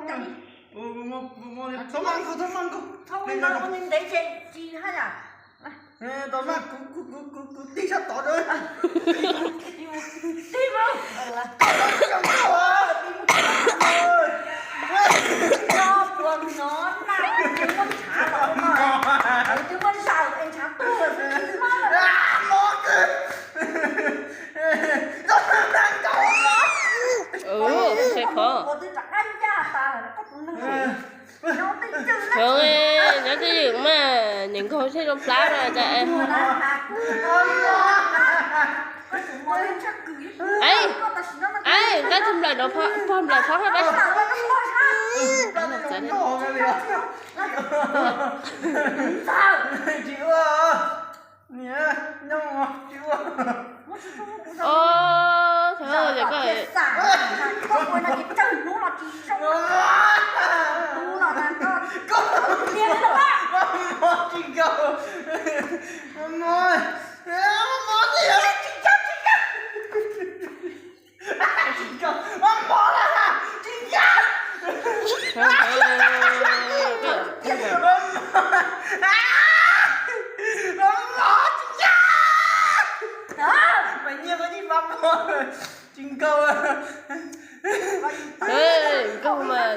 Tau maj nkaus, tau maj nkaus. Tau maj nkaus, ntev ntev ces tsis haj yam. Tau maj, kuv, kuv, kuv, kuv, kuv tig sab tod. Tig mus. Tau maj nkaus, tig mus. Nco puas hnov na, twb muab ntshav los no, twb muab zaws es ntshav tuag xwb tsis mob lawm. Mob kawg. Tau maj nkaus. Ua twb rov qab ncaj tas lawm koj tus neeg. Nyob twj ywm mas, nyob twj ywm mas, niam nkaug thiaj zoo plab no cas. Aib, aib, nqa tus nplaim no pog, pog nplaim pog hab pab. Tsis ua, niam, nyob tsis ua. Os, thov ua ces koj, koj, koj, tsis nkaus, mob, mob, tsis nkaus, tsis nkaus. Tsis nkaus, mob, mob lawm, tsis nkaus. Mob, mob, tsis nkaus. Mas nyiaj koj yeej pab mob, tsis nkaus. Nkaug mas,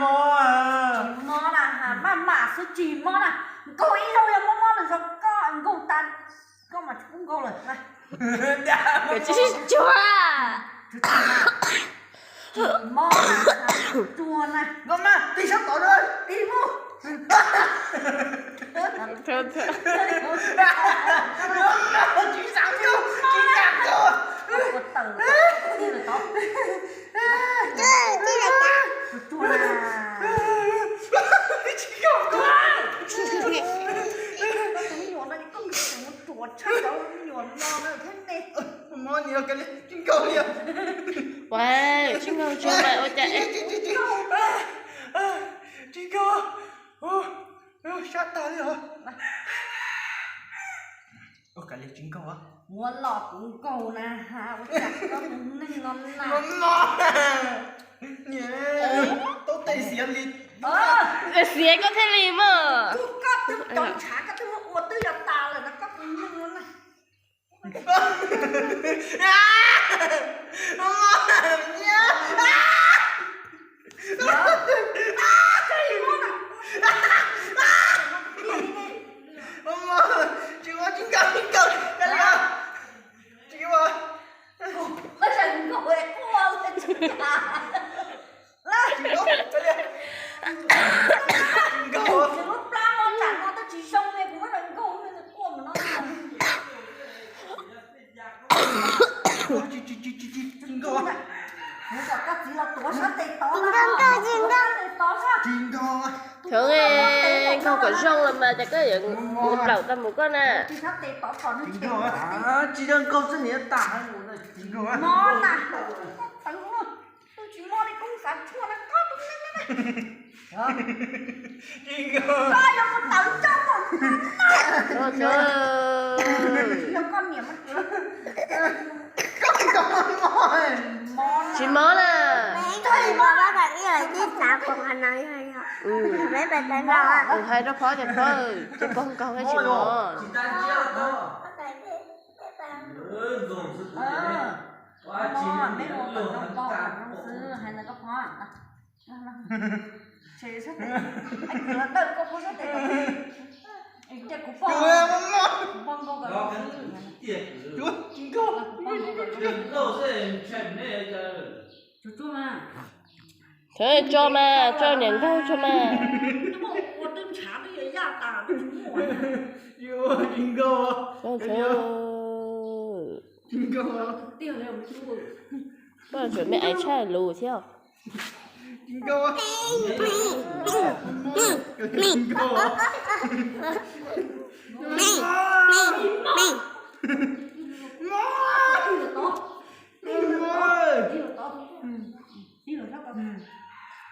mob, mob na, maj mam xwb tsis mob na. Nkaug ib zaug yog mob mob nws zog koj nkaug tas, koj mas tsis pub nkaug lawm. Tsis tsuag. Tsis mob na, tsuag na. Nkaug mas tig sab tod na, tig mus. Tsis xav nkaug, tsis xav nkaug. Tsuag na. Tsis nkaug. Koj tus me nyuam no ces koj mus ruam tshaj cov me nyuam no na thiab ne. Mob niam, tsis nkaug li. Ua, tsis nkaug tsuag mas ua cas. Tsis nkaug. Sab tag li os. Ua li tsis nkaug. Muab los kuv nkaug na, ua cas koj tus neeg no na. Tau tes xiav li. Xiav koj thiaj li mas. Koj twb cov ntshav koj twb muab ua twb yog tas lawm no koj tus neeg no na. Tsis ua, tsis nkaug, tsis nkaug, tsis ua. Tsis nkaug. Lub plab no tsam no twb tsis zoo li kuv muab nws nkaug li nws quaj mus no. Tsis nkaug. Kuv kom koj txiv los tuav sab tes tod na. Tsis nkaug. Tsis nkaug. Tsis nkaug. Koj kom zoo los mas ces koj yuav plaum tau mus koj na. Tsis nkaug. Tsis nkaug xwb niam tas. Mob na. Tsis mob li koj xav tshuaj na koj tus neeg na. Koj yuav mus tawv coj mus na. Yog koj niam mas tsis mob na. Hais rau phob ces phob, ces phob nkaug thiaj tsis mob. Tso mas, tso niam nkaug tso mas. Koj tseem me aiv tshaj lus thiab.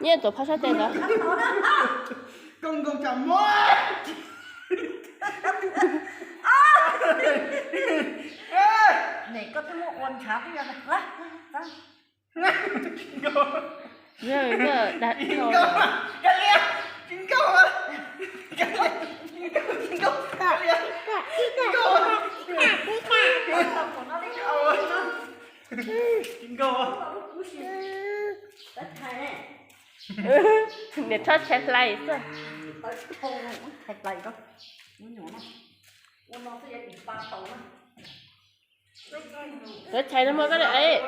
Nyiaj tuav phab sab tes ntawd. Koj nkaug tsam mob. Nim koj twb muab ua ntshav twb yog. Dag, dag, dag. Niam txhob tshais hlais xwb. Kuv tshais no muaj koj li es.